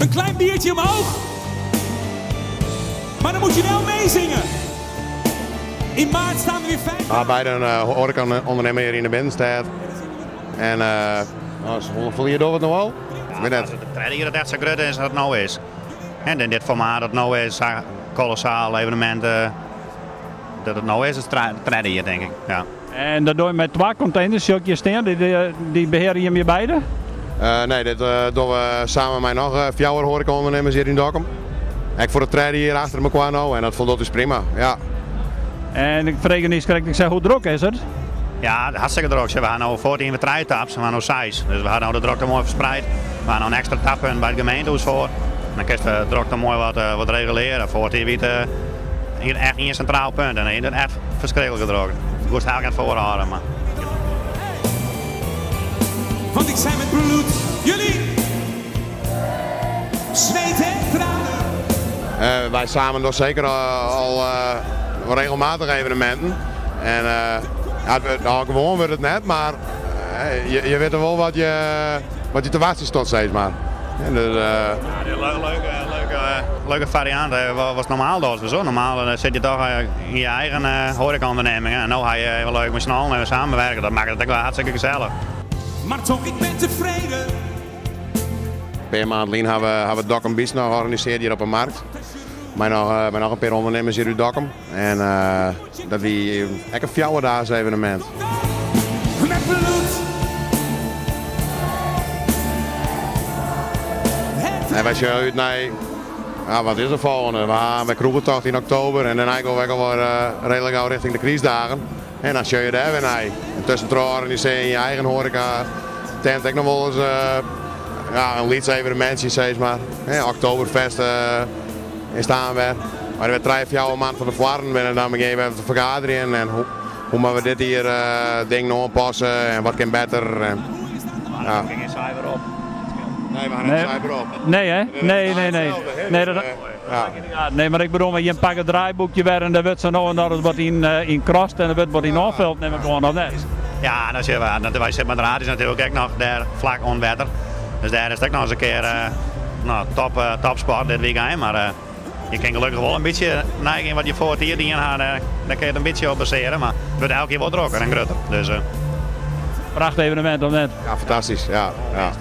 Een klein biertje omhoog. Maar dan moet je wel meezingen. In maart staan we weer vijf. Ah, bij een horeca-ondernemer hier in de binnenstad. En nou, voel je door wat nog wel? Ja, net. Het treden hier dat echt zo groot is dat het nou is. En in dit formaat dat nou is, kolossaal evenement, dat het nou is, het treden hier, denk ik. Ja. En dat doe je met twee containers, zie ik je staan, die beheren je met beide? Nee, dit doen we samen met nog vier horeca-ondernemers hier in Dokkum. Ik voor het treden hier achter elkaar nou en dat vond dat dus prima, ja. En ik vraag niet correct, ik zeg, hoe druk is het? Ja, hartstikke druk. We hadden nou 14 we drie taps, we hadden nou 6. Dus we hadden nou de drukte mooi verspreid. We hadden nou een extra tappunt bij het gemeentehuis voor. Dan kun je de drukte mooi wat reguleren. Voor het hier hier echt een centraal punt en hier is echt verschrikkelijk druk. Ik moest eigenlijk aan het voorhouden, maar. Want ik zijn met bloed, jullie, zweet en tranen. Wij samen nog zeker al regelmatig evenementen. En ja, nou, gewoon wordt het net, maar je weet wel wat je te wachten stond, steeds maar. En dus, Ja, die leuke variant, hè. Wat was normaal dat was zo. Normaal zit je toch in je eigen horecaonderneming. En nu ga je even leuk met z'n allen en samenwerken. Dat maakt het ook wel hartstikke gezellig. Maar toch, ik ben tevreden. Een paar maanden geleden hebben we Dokkum Beach nog georganiseerd hier op de markt. Met nog een paar ondernemers hier uit Dokkum. En dat wie echt een fjouwerdaags evenement. Met bloed. En wij zijn uit naar, ja, wat is er volgende? We gaan bij Kroegentocht in oktober en dan eigenlijk al weer redelijk al richting de crisisdagen. En dan zul je daar weer naar. En tussendoor organiseer je in je eigen horeca tent ook nog wel eens ja, een lyts evenemintsje, zeg maar. Ja, Oktoberfest is daar weer. Maar we drie jouw maand van de voren en dan beginnen we even te vergaderen en hoe moeten we dit hier ding nog aanpassen en wat kan beter. En, ja. Ging geen cijfer op. Nee, we gaan Nee. geen cijfer op. Nee, hè? Nee, nee, nee. Nee, dat, Ja. ja, nee, maar ik bedoel, je pakt het draaiboekje weer en dan wordt zo nou en dat het wat in krast en dan wordt wat in afveld, neem ik gewoon nog net. Ja, dat is waar. Dat wij zitten met is natuurlijk ook nog daar vlak onder water. Dus daar is het ook nog eens een keer nou, topsport dit weekend. Maar je kan gelukkig wel een beetje neigen wat je voor het hier dien had. Daar kun je het een beetje op baseren. Maar het wordt elke keer wat drukker en groter. Dus. Prachtig evenement, of net? Ja, fantastisch. Ja, ja.